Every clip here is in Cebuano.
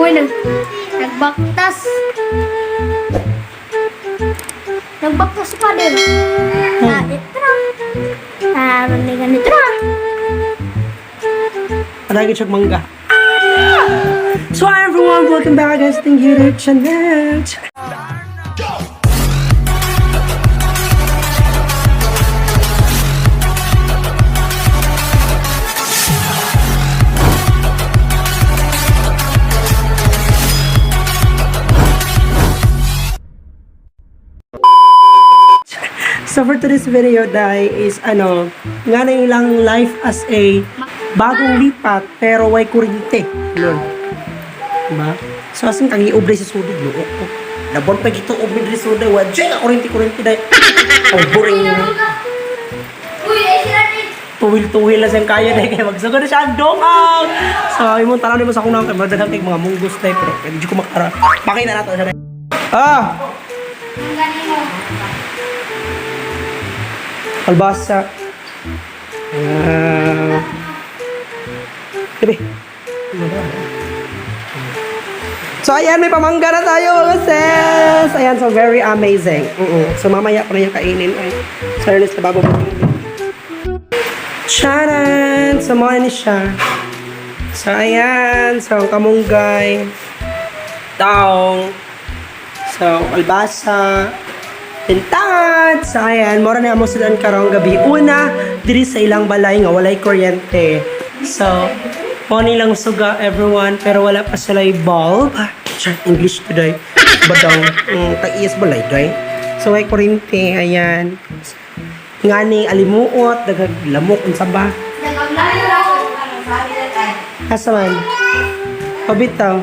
Uy, nagbaktas. Nagbaktas pa din. Na, ito na. Ah, may ganito na. Palagi siya mangga. So hi everyone, welcome back guys to YouTube channel. So for today's video, dai, is ano, nga na ilang life as a bagong lipat pero way kurente. Lol. Diba? So asin kang iubre sa sudod luok ko. Labon pa gito og midri suday wa jay ka kurente-kurente dai. Ang boring. Uy, ay sila rin. Tuwil-tuwil na siyang kaya dai kay magsugod na siya ang dongang. So imong tanaw nimo sa akong nang kay madaghang kay mga munggos dai pero medyo ko makara. Pakita na to siya dai. Ah, Ang galing mo. Kalbasa. Ah. Gabi. So ayan, may pamangga na tayo mga sis! Ayan, so very amazing. So mamaya ko na yung kainin. Ay, sorry na sa babo. Charan! So mga ni siya. So ayan, so ang kamunggay, taong, so kalbasa, Pintad! So ayan, mora na mo sila karong gabi. Una, diri sa ilang balay nga walay kuryente. So, mo nilang suga everyone pero wala pa sila bulb. Char, English today. Badang, tag-iyas balay day. So, ay kuryente, ayan. Ngani alimuot, daghag lamok unsa ba? Asa man? Pabitaw.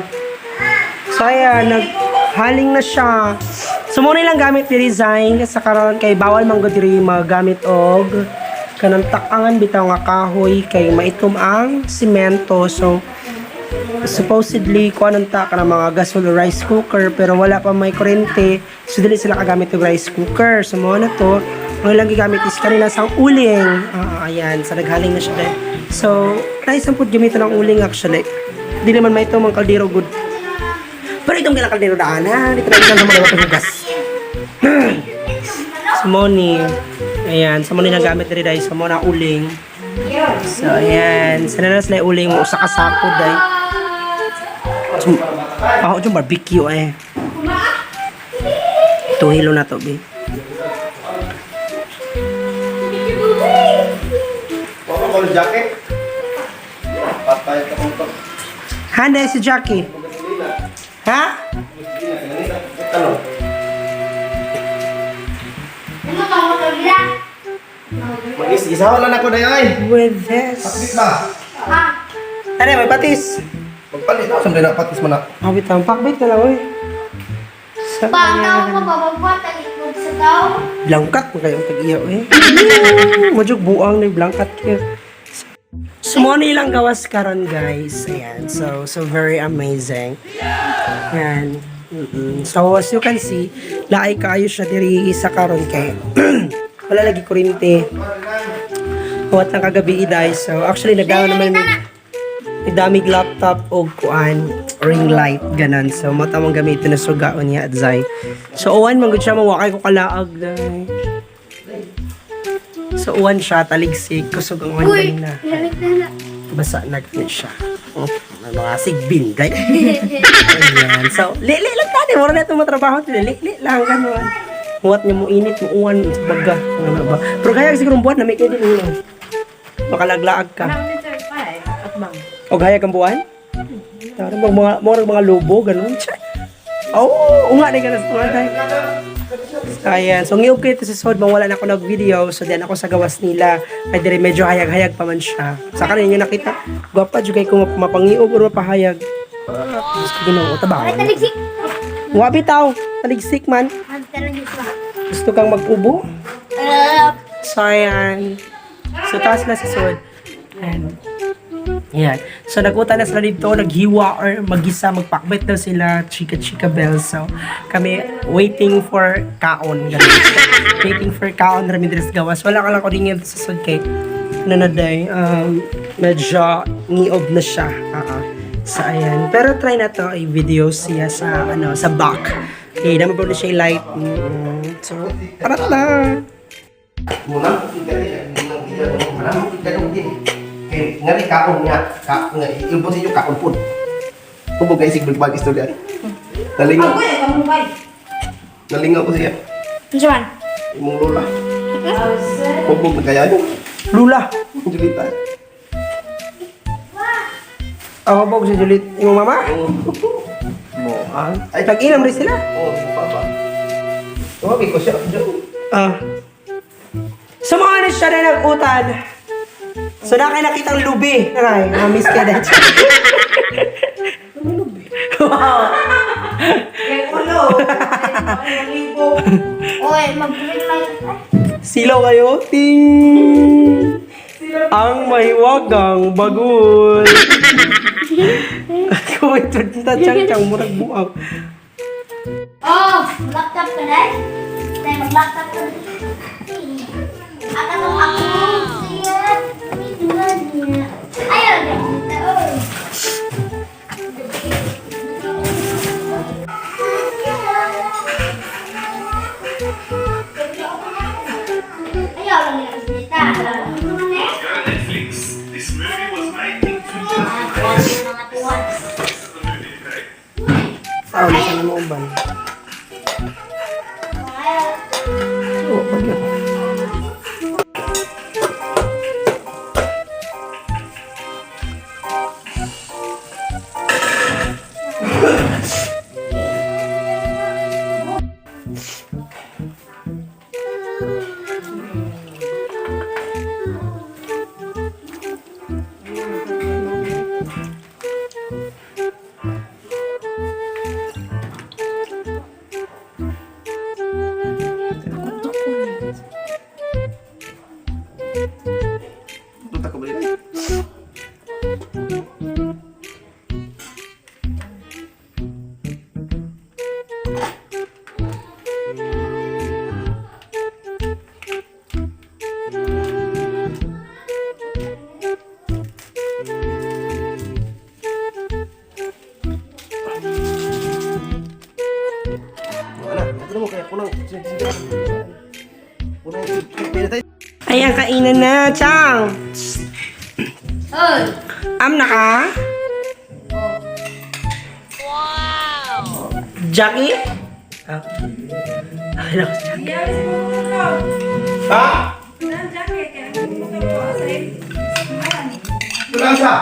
So ayan, naghaling na siya. So muna lang gamit ni resign sa karon kay bawal man gud diri magamit og kanang takangan bitaw nga kahoy kay maitom ang simento. So supposedly kuan ta kanang mga gasol or rice cooker pero wala pa may kuryente. So dili sila kagamit og rice cooker. So mo na to. Ang ilang gigamit is kanila sang uling. Ah, ayan, sa naghaling na siya dahil. So, nice ang pud gamiton ang uling actually. Dili man maitom ang kaldero good. Pero itong kailang kaldero daan ha. Dito na ito sa mga paghugas. So, money. Ayan. Sa money na gamit diri dahil sa na uling. So, ayan. Sana na sila uling mo. Usa ka sako dahil. So, ako yung barbecue eh. Tuhilo na to, be. Wala ko ng jacket. Patay ka kung to. Handa si Jackie. Ha? Ano? Ano ka mo kabila? Mag-is-isaw lang ako na ay. With this. Pakit ba? Ah, Ano, may patis. Magpalit na. Saan na patis mo na? Awit ang pakbit na lang, oy. So, Pangkaw ayan. ko ba magbuhat ang itlog sa tao? Blangkat mo kayong tag-iya, eh. Madyog buang na yung blangkat kayo. So, mo nilang gawas karon guys. Ayan. So, so very amazing. Ayan. So, as you can see, laay kaayo siya diri sa karon kay wala lagi kurinte. Huwat lang kagabi iday. So, actually, nagdaon naman may damig laptop o kuan ring light ganan. So mata mong gamitin na sugaon niya at zay. So uwan man gud siya mawakay ko kalaag day. So uwan siya taligsik kusog ang uwan Uy, kanina. lamig na na. Basa na gani siya. Oh, may mga sigbin day. Ayan. So lili lang tani mura na itong matrabaho lili lang ganun. Huwat niya mo init mo uwan baga ano ba. Pero kaya siguro buwan na may kayo din ulo. Makalaglaag ka. O gaya kang buwan? Tara, mga lobo, ganun. Tsa. Oo, oh, nga na ganun sa mga tayo. So, ayan. So, ngayong kayo sa sod, mawala na ako nag-video. So, then ako sa gawas nila. Ay, dire, medyo hayag-hayag pa man siya. Sa kanin nyo nakita, gwapa, jugay ko mapangiog or mapahayag. Ah, Diyos ko, Ginoo, Ay, tabangon. taligsik. Wabi tao, taligsik man. Ang taligsik ba? Gusto kang mag-ubo? Ah, So, ayan. So, taas na sa sod. Ayan. Ayan. So, nag-uta na sila dito, naghiwa or magisa, magpakbet daw sila, chika-chika bell. So, kami waiting for kaon. Ganun. Waiting for kaon, Ramidres Gawas. Wala ka lang ko rin sa sod kay ano na day, medyo ngiob na siya. Ah. So ayan, pero try na to ay video siya sa ano sa back. Okay, naman po na siya light. So, tara na. Muna, kay ngari kaon nga ka nga ilbon sa inyo kaon pud. Tubog kay sig bag istorya. Nalingaw. Nalingaw ko siya. Unsa man? Imong lola. Hubog na kaya yun. Lula. Julita. Ako po si Juliet. Imong mama? Mo. Ah, ay, nag-inom rin sila. Oh, papa. Tuwagi ko siya. Diyan. Ah. So mga ano siya na nag-utan. So na kayo nakitang lubi. Aray, na-miss ka na. Wow. Oy, mag-green light. Ay, Silaw kayo. Ting! Ang mahiwagang bagul. Kuwait, ta chang chang murag buang. Oh, laptop ka na? Tay, mag-laptop ka. Aka nung ako siya, minuan niya. Ayaw na kita, oy. Ayaw lang nila kita. Netflix. This movie was made in Mga tuwan. 2000. The movie, okay? Ah, wala sana mo uban. Oh, pag yun. Punta ko ba yun? Wala, ito mo kaya kunang kunang pinatay. Ay, ang kainan na, Chang! Oy! Am na ka? Wow! Jackie? Ah. Akala ko si Jackie. Ha? Wala sa.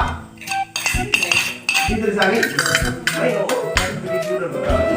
Dito sa akin. Ay, oo.